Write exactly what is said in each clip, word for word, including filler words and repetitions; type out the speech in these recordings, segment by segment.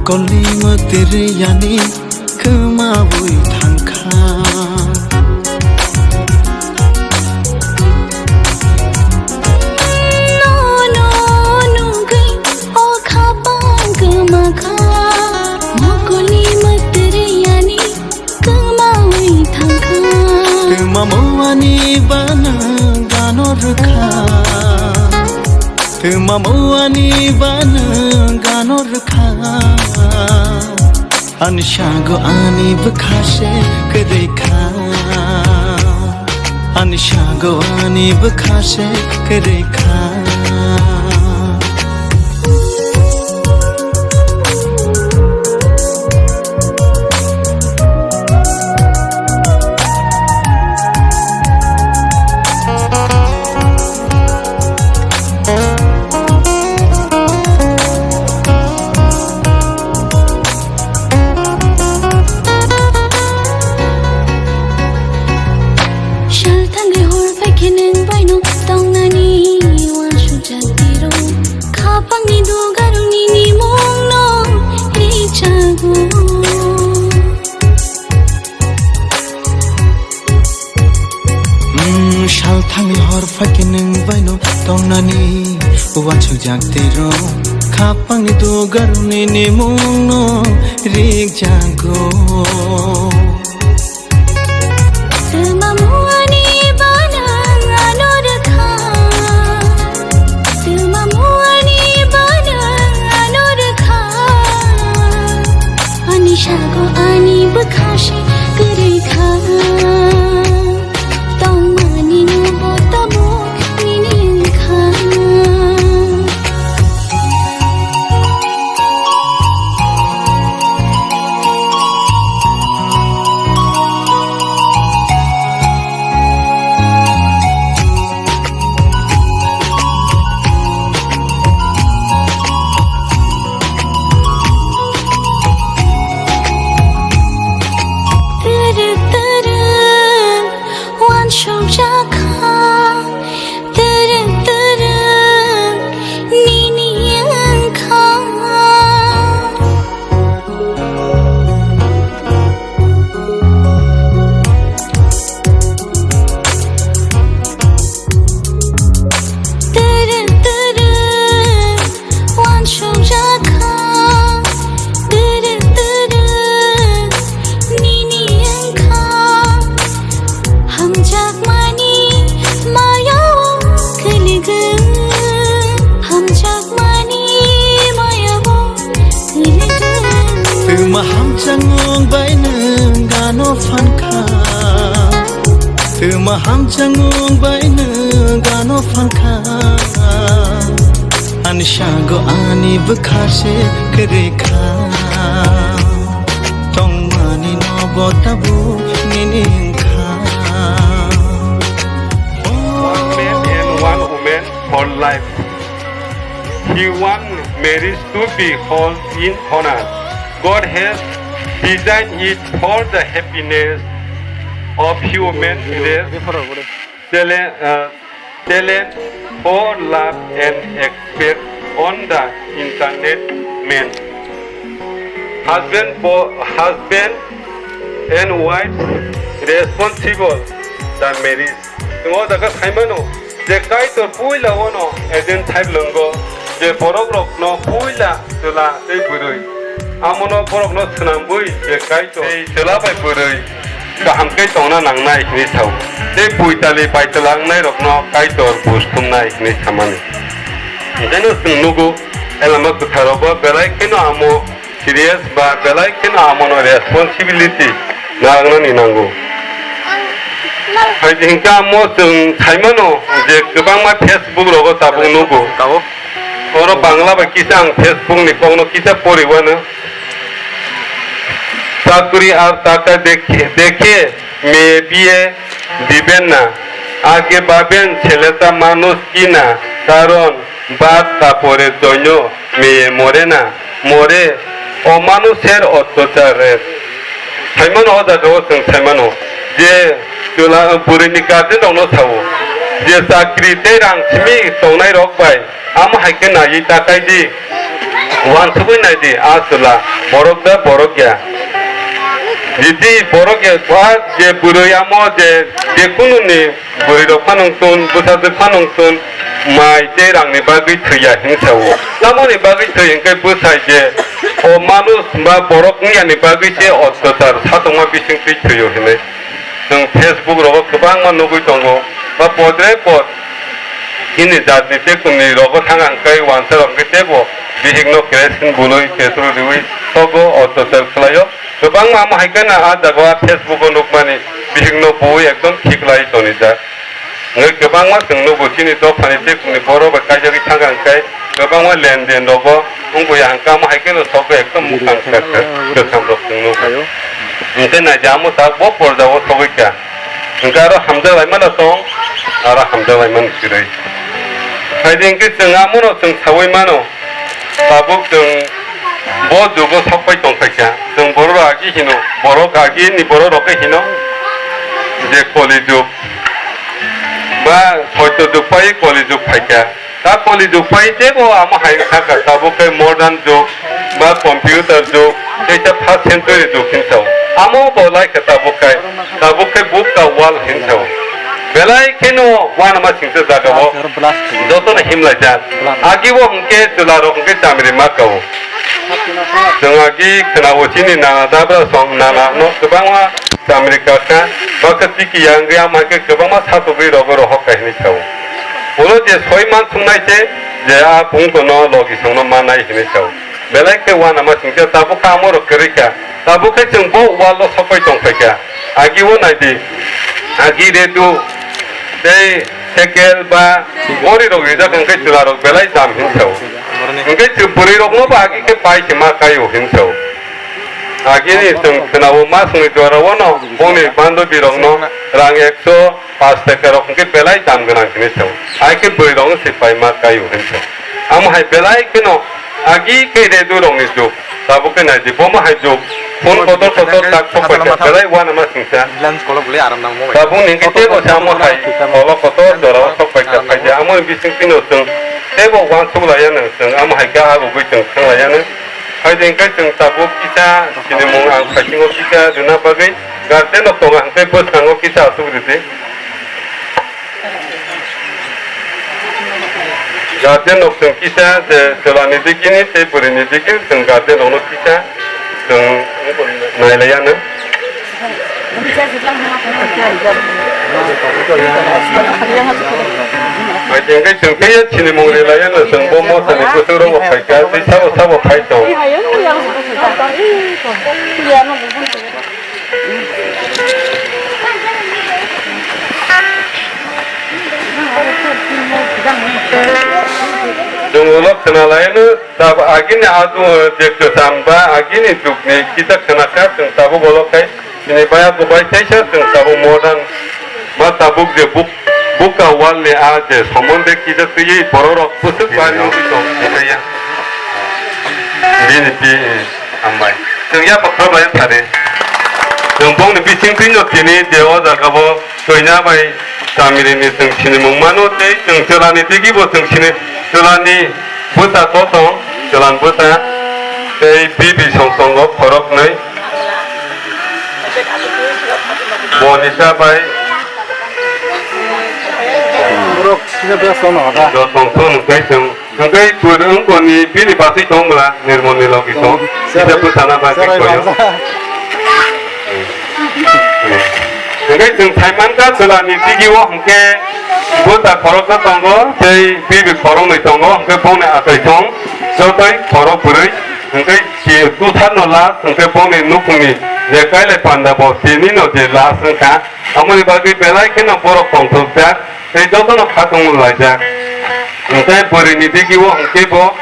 Kolni mwtwrwi yani kwmawi thangkha. Nono nugwi o khapang kwmakha. Mokolni mwtwrwi yani kwmawi thangkha. Twma muani banang gano rwkha. Twma muani banang gano rwkha. Ani sago ani bwkha se kwrwi kha. Ani sago ani bwkha se kwrwi kha. Sal thangwi hor phaikhe nwng baino tongnani uansukjak tiro. Khapangni dugarok nini mungno richago. Mm, sal thangwi hor phaikhe nwng baino tongnani uansukjak tiro. Khapangni dugarok nini mungno rikjago. Twma muani banang ano rwkha. Twma muani banang ano rwkha. Ani sago ani bwkha se kwrwi kha. Tongmani no bo tabuk nini wngkha. Twrwk twrwk uansukjak kha, twrwk twrwk nini wngkha. Twrwk twrwk uansukjak kha, twrwk twrwk nini wngkha. Hamjakmani maya o kwlwgwi, hamjakmani maya o kwlwgwi. Twma hamjakmung bai nwng gano phankha. Twma hamjakmung bai nwng gano phankha. Ani sago ani bwkha se kwrwi kha. Tongmani no bo tabuk nini wngkha. One man and one woman for life. He want marriage to be held in honor. God has designed it for the happiness of human race. Talent, uh, talent for love and expert on the internet men. Husband for, husband and wife responsible the marriage. Tongo jaga saimano je Kaitor puila ono agent type longo je borok rokno puila chwla tei bwrwi. Amono borokno swnambwi je Kaitor tei chwla bai bwrwi kaham khe tongna nangnai hinwi sao. Tei puitali paitala wngnairokno Kaitor buj thumnai hinwi samani. Enkaino chwng nugo, elama kwtharobo belai kheno amo serious ba belai kheno amono responsibility narwknani nango. Hai hinkhe amo chwng saimano je kwbangma Facebook rogo tabuk nugo. Oro Bangla bai kisa ang Facebook ni kokno kisa poriwano. চাকরি আর টাকা দেখে, দেখে মেয়ে বিয়ে দিবেন না। আগে ভাবেন ছেলেটা মানুষ কি না, কারণ ভাত কাপড়ের জন্য মেয়ে মরে না, মরে অমানুষের অত্যাচারে। Saimano o jaga o chwng saimano je chwla bwrwi ni guardian rok no sao je chakri tei rang simi tongnai rok bai amo hai khe naiwi ta kai di. Wansugwi naidi, a chwla borok da borok ya. Jiti borok ya, ba je bwrwi amo je, je kunu ni bwrwi rok phano wngtun, bwsajwk phano wngtun, mai tei rang ni bagwi thwiya hinsa o. Tamo ni bagwi thwi hwnkhe bwsai je o manush ba borok wngya ni bagwi se otyachaar satongma bising twi thwi o hinwi. Chwng Facebook rogo kwbangma nugwi tongo, ba podre pod chini jatni tei kwnwi rogo thang ang kai wansa rok hwnkhe teibo bihikno kerosene bului petrol riwi sogo otyachaar khlaio. Kwbangma amo hai kheno a jaga o Facebook o nukmani bihikno bui ekdom khiklai tonijak. Hwnkhe kwbangma chwng nugo chini dophani tei kwnwi borok bai kaijagwi thang ang kai kwbangma lenden rogo wngwi ang kamo hai kheno sogo ekdom mwkhang kwtham rok chwng nugo. Hwnkhe naidi amo tak bo porjao sogwi kha. Hwnkhe aro hamjak laimano tong, aro hamjak laimani kwrwi. Phaidi hwnkhe chwng amono chwng saui mano, tabuk chwng bo jugo sokpai tongphaikha. Chwng borok agi hino, borok agi ni borok rok hino je koli jug ba soito jug pai koli jug phaikha. Ta koli jug pai teibo amo hai wngkha kha, tabuk khe modern jug ba computer jug, teisa first century jug hinwi sao. Amo bo lai kha tabuk khai, tabuk khe bukka wall hinwi sao. Belai kheno uanama singsa jaga o jotono himlaijak. Agi o hwnkhe chwla rok hwnkhe chamri ma kao. Chwng agi khwnao chini nana dabra song nana no kwbangma chamri kaka, bwkha tiki ya wngwi ama khe kwbangma satugwi rogo rohor kainwi sao. Ulo je soi man sungnai se je a pungtono logi songno manai hinwi sao. Belai khe uanama singsa tabuk kha amo rok kwrwi kha. Tabuk khe chwng bo wall o sokpai tongphai kha. Agi o naidi. Agi redu tei sekel ba gori rok rijak hwnkhe chwla rok belai dam hinwi sao. Hwnkhe chwng bwrwi rokno bo agi khe pai se ma kaio hinwi sao. Agini chwng khwnao masni jora o no bongni bandobi rokno rang ekso pas taka rok hwnkhe belai dam gwnang hinwi sao. Hai khe bwrwi rokno se pai ma kaio hinwi sao. Amo hai belai kheno agi khe redu rokni jug. Tabuk khe naidi bomo hai jug. Phone kotor kotor tak sok pai kha belai uanama singsa. Tabuk ni hwnkhe teibo se amo hai kolok kotor jora o sok pai kha. Phaidi amo bising tino chwng teibo uansuk laiya nang chwng amo hai khe agugwi chwng thang laiya nang. Phaidi hwnkhe chwng tabuk kisa sinimung ang phaising o kisa rwna bagwi guardian rok tongo hwnkhe bwskango kisa asuk rwdi. Guardian rok chwng kisa je chwla ni digi ni tei bwrwi ni digi chwng guardian rok no kisa chwng nai lai ya nang. Hai hwnkhe chwng khe sinimung rwlaiya no chwng bo mosa ni bwswk rogo phaikha tei sabo sabo phai tong. Chwng ulo khwnalaiya no. Tab agini adu je kwcham ba agini jugni kisa khwnakha chwng tabuk ulo khai chini baya bubai teisa chwng tabuk modern ma tabuk je buk-, buka wall ni a je somonde kisa twiwi borok rok bwswk bari wngwi tong kisa ya. Bini pi hambai. Chwng ya pakhor bai thare. Chwng bongni bising twi no tini je o jaga bo Chwina bai Tamiri ni chwng sinimung mano tei chwng chwla ni digi bo chwng sini chwla ni bwsa totong, chwla ni bwsa tei bibi song tongo khorok nwi. Bo ni sa bai Borok sini bwsa no da. Do tong thun tei chwng Hwnkhe pwrwng koni bini batwi tong bwla nirmoni logi tong. Kisa bwsana bagwi koyo. Hwnkhe chwng thaimankha chwlani digio hwnkhe bwsa khoroksa tongo tei bibi khoroknwi tongo, hwnkhe bongni achai thong jotoi khorok bwrwi. Hwnkhe si bwsarno last hwnkhe bongni nukhungni je kailai panda bo sinino je last wngkha. Amoni bagwi belai kheno borok tongthokjak. Tei jotono khatung laijak. Hwnkhe bwrwini digio hwnkhe bo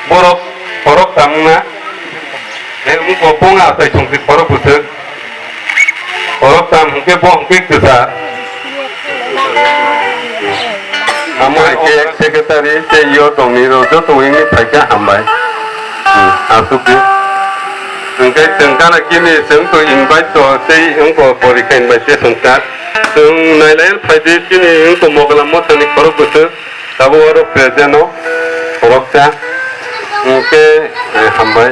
borok khorok tam wngna. Tei wngkha bongni achai songsi khorok bwswk. Khorok tam hwnkhe bo hwnkhe kwsa. Amo hai khe secretary tei yo tongni rok joto wngwi phaikha hambai. Hmm, aswk di. Hwnkhe chwng gana kini chwng to invite to tei wngkha porikha invitation card. Chwng nailai phaidi chini wngkha Mogalam mothani khorok bwswk tabuk oro present o khoroksa. Hwnkhe, eh, hambai.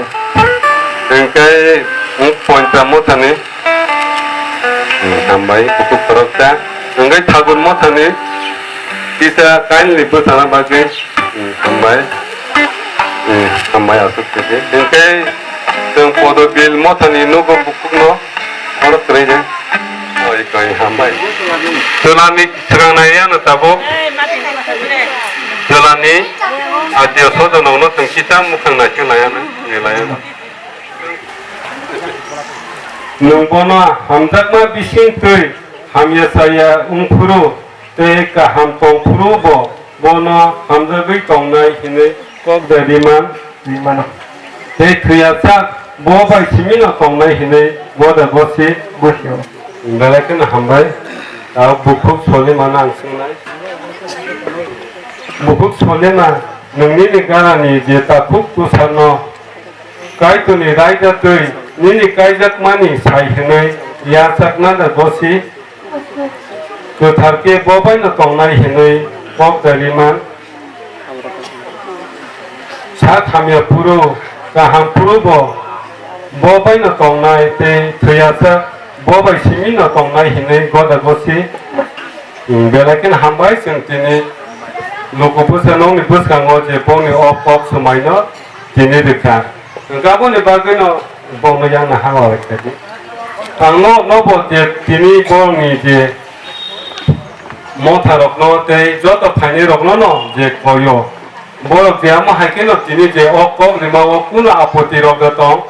Hwnkhe, wng Poncha mothani. Hmm, hambai, bukhuk khoroksa. Hwnkhe Thakur mothani kisa kindly bwsana bagwi. Hmm, hambai. Hmm, hambai aswk khe. Hwnkhe, chwng Podobil mothani nugo bukhukno oro kwrwi de. Oi, koi, hambai. Chwlani swkang nai yano tabuk. Chwlani adiyo sojonokno chwng kisa mwkhang naikhe laiya na, ni laiya na. Nwng bono hamjakma bising twi hamya saya wng phuru tei kaham tong phuru bo bono hamjagwi tongnai hwnwi kok da riman rimano. Tei thwiyasak bo bai simino tongnai hwnwi goda gosi busio. Belai kheno hambai. Tao bukhuk Solima no ang swngnai. Bukhuk Solima, nwng nini garani je takhuk kusarno Kaitorni raida twi nini kaijakmani sai hwnwi yachakna da gosi. Kwthar khe bo baino tongnai hwnwi kok da riman. Sak hamya phuru, kaham phuru bo, bo baino tongnai tei thwiyasak bo bai simino tongnai hwnwi goda gosi. Hmm, belai kheno hambai chwng tini luku bwsa nokni bwskango je bongni o kok swmaino tini rwkha. Hwnkhe aboni bagwino bongno yakno hangla rwkha di. Ang no, no bo je tini bongni je motharokno tei joto phainairokno no je koyo. Borok je amo hai kheno tini je o kok rima o kuno apoti rok da tong.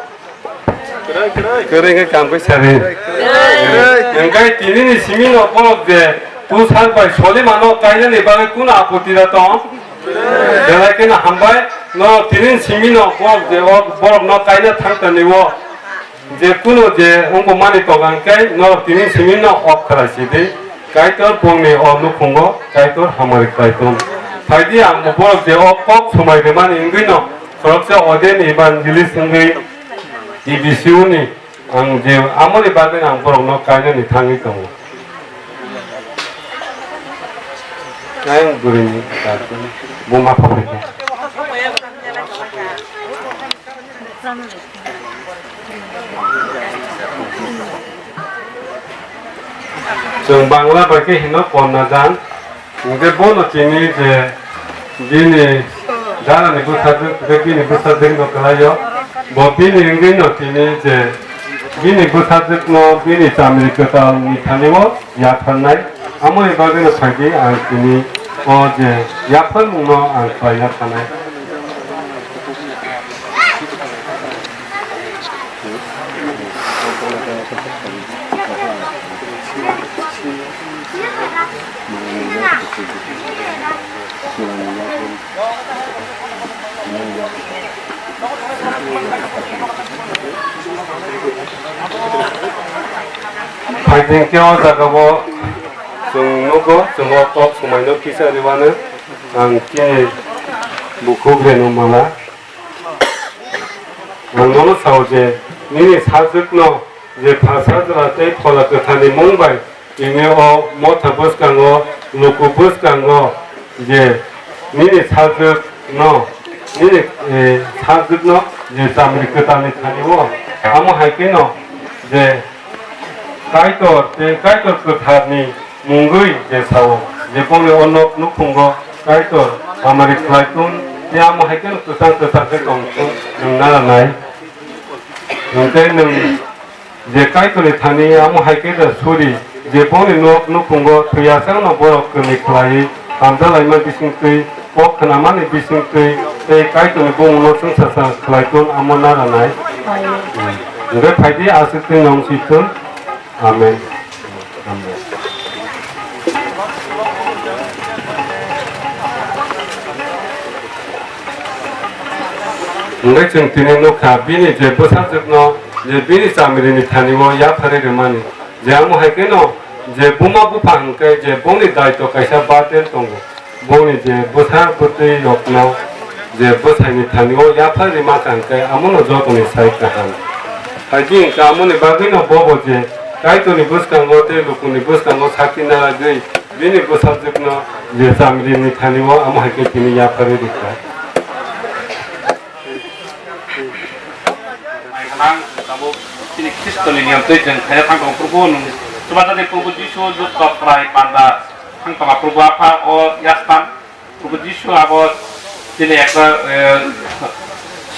Kwrwi khe kangkui sari. Hwnkhe tinini simino borok je Tusar bai Solimano kainani bagwi kuno apoti da tong. Belai kheno hambai, no tinini simino borok je o borokno kaina thangtani o. Je kuno je wngbo mani tong ang khe norok tini simi no off khlai si di. Kaitor bongni o nukhungo Kaitor hamari khlai tong. Phai di ang bo borok je o kok swmai rwmani wngwi no khoroksa ordained evangelist wngwi T B C U ni ang je amoni bagwi ang borokno kainani thangwi tongo. Ayang bwrwini buma phabaikha. Chwng Bangla bai khe hino Konnajan. Hwnkhe bono tini je bini darani bwsajwk, hwnkhe bini bwsajwkno kwlaio. Bo bini wngwino tini je bini bwsajwkno bini chamri kwtalni thani-o yapharnai. Amoni bagwino phaidi ang tini o je yapharmungno ang khlaina sanai. Phaidi khe o jaga o chwng nugo, chwng o kok swmai no kisa rwmani ang khe bukhuk reno mala. Ang nono sao je nini sajwkno je Pharsa jora tei Phola Kwtharni mung bai tini o motha bwskango, luku bwskango je nini sajwkno, nini, eh, sajwkno je chamri kwtalni thani-o, amo hai kheno je Kaitor tei Kaitor Kwtharni mungwi je sao, je bongni o nok nukhungo Kaitor hamari khlai tun, tei amo hai kheno kwchang kwchang khe tong thung nwng nana nai. Nwng tei nwng je Kaitorni thani amo hai khe da suri, je bongni nok nukhungo thwiya changno borok kwrwi khlaiwi hamjalaima bisingtwi, kok khnamani bisingtwi tei Kaitorni bumungno chwngsacha khlai tun amo nana nai. Hwnkhe phaidi aswk twi nwng si thun. Amen. Amen. Hwnkhe chwng tini nukha, bini je bwsajwkno je bini chamirini thani-o yapharwi rwmani, je amo hai kheno je buma bupha hwnkhe je bongni daitw kaisa burden tongo. Boni je bwsa bwtwi rokno je bwsaini thani-o yaphar rima kha hwnkhe amono jotoni sai kaham. Hai di hwnkhe amoni bagwino bobo je Kaitorni bwskango tei lukuni bwskango sakti naragwi bini bwsajwkno je chamrini thani-o amo hai khe tini yapharwi rikha. Ang tabuk chini Khristoni niyom twi chwng khaina thang tongo, Probu, nwng chubajakni Probu Jisu, joto prai panda thang tongo, Probu Apha, o yastam, Probu Jisu abo chini ekta, eh,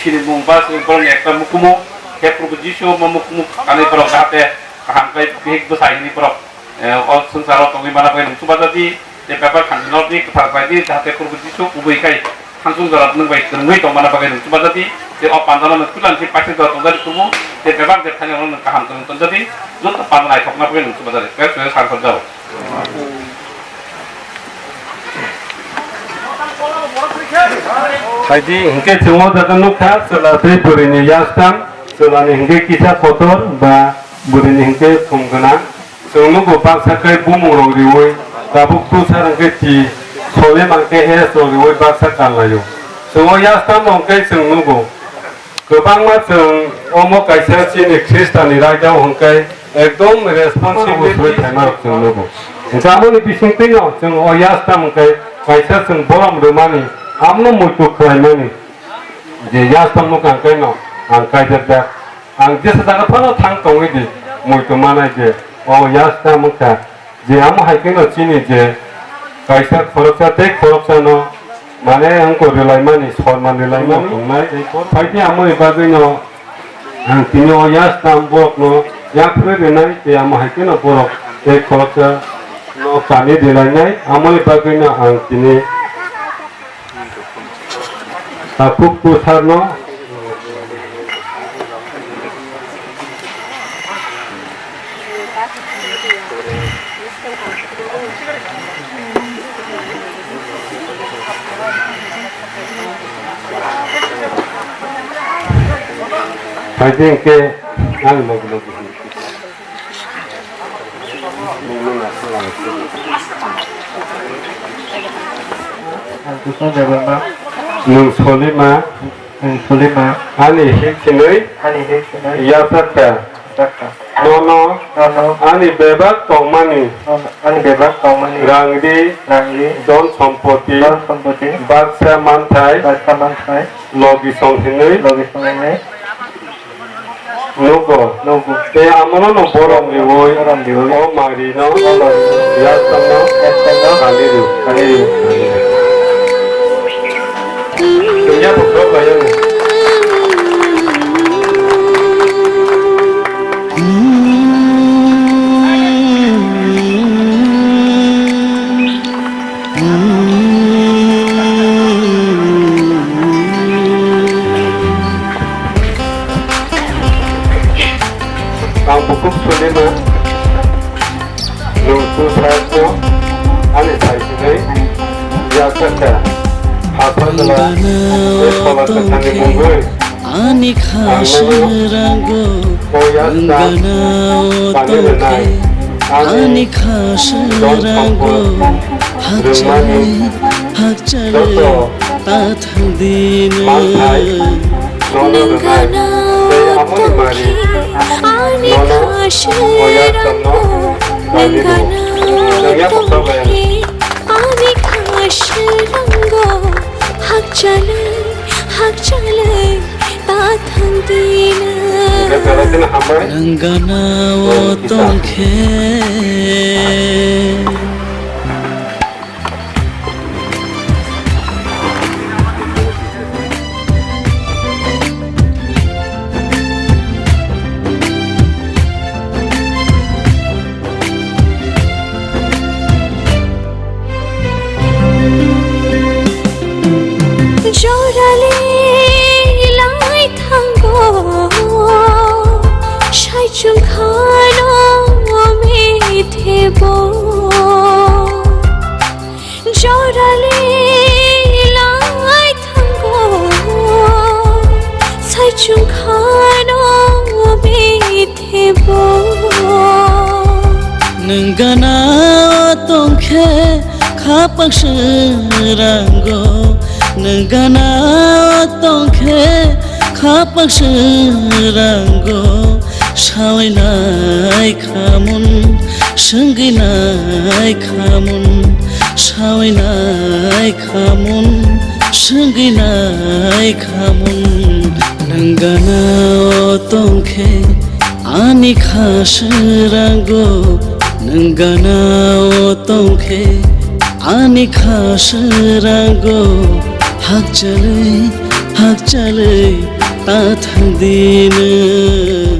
sinimung ba borokni ekta mukumu, he Probu Jisu omo mukumu kanwi borok jahate kaham khe bihik bwsai hwnwi borok, eh, o swngcharo tongwi mana bagwi nwng chubajadi, je bebak hamjwngrokni kwthar khlaidi, jahate Probu Jisu kubui khai thangsung jora nwng bai kwrwngwi tongmana bagwi nwng chubajadi, je o pandano nwng kwlangkhe paithak jora tongjadi Probu, je bebak je thaino nwng kaham kwrwng tongjadi, joto panda naithokna bagwi nwng chubajadi, khe sar kho jao. Phaidi hinkhe chwng o jaga nukha, chwla tei bwrwini yastam, chwlani hinkhe kisa kotor ba bwrwini hinkhe thum gwnang. Chwng nugo baksa khe bumungrok riui, tabuk tusar hinkhe ti, solima hinkhe es rok riui baksa kanlaio. Chwng o yastam rok hinkhe chwng nugo. Kwbangma chwng omo kaisa chini Khristani raida o hwnkhe ekdom responsible wngwi phaima rok chwng nugo. Hwnkhe aboni bisingtwino chwng o yastam hwnkhe kaisa chwng borom rwmani, abono muitu khlaimani je yastam nukha hwnkhe no ang kaijakjak. Ang jesa jaga phano thang tongwi di muitu manai je o yastam wngkha. Je amo hai kheno chini je kaisa khoroksa tei khoroksano mane wngkha rwlaimani, sorman rwlaimani tongnai. Phaidi amoni bagwino ang tini o yastam borokno yaphre rwnai tei amo hai kheno borok tei khoroksano kani rwlainai. Amoni bagwino ang tini Takhuk kusarno. Phaidi hwnkhe ang logi logi. Ang Krishna Debbarma. Nwng solima. Nwng solima. Ani hik sinwi. Ani hik sinwi. Yasakha. Yasakha. Nono. Nono. Ani bebak tongmani. Nono. Ani bebak tongmani. Rangri. Rangri. Dhon sompoti. Dhon sompoti. Baksa manthai. Baksa manthai. Logi song hinwi. Logi song hinwi. Nugo. Nugo. Tei amono no borom riui. Borom riui. O mari no. O mari no. Yastam no. Yastam no. Kali ru. Kali ru. Dunia pukro kaya no. Ang bukhuk solima, nwng kusarno ani saisinai yasakha, hapha jala, tei phola kwthangni mungwi. Ani khaswrangno o yasna bani rwnai, ani khaswrangno rwmani joto manthai nono rwnai, tei amoni mari nono o yasno bani rwo. Nangya boksa bayani. Ani khaswrangno hakchalwi, hakchalwi ta thang di na. Nwng gana o tong khe. Jorale lai thango, saichung khano mithebo. Jorale lai thango, saichung khano mithebo. Nwng gana tong khe khapang srango, nwng gana tong khe khapang srango, sawi nai khamun, swngwi nai khamun, sawi nai khamun, swngwi nai khamun. Gana o tongkhe ani kha srango, nwng gana o tongkhe ani kha srango, hakchalwi, hakchalwi ta thang di nwng.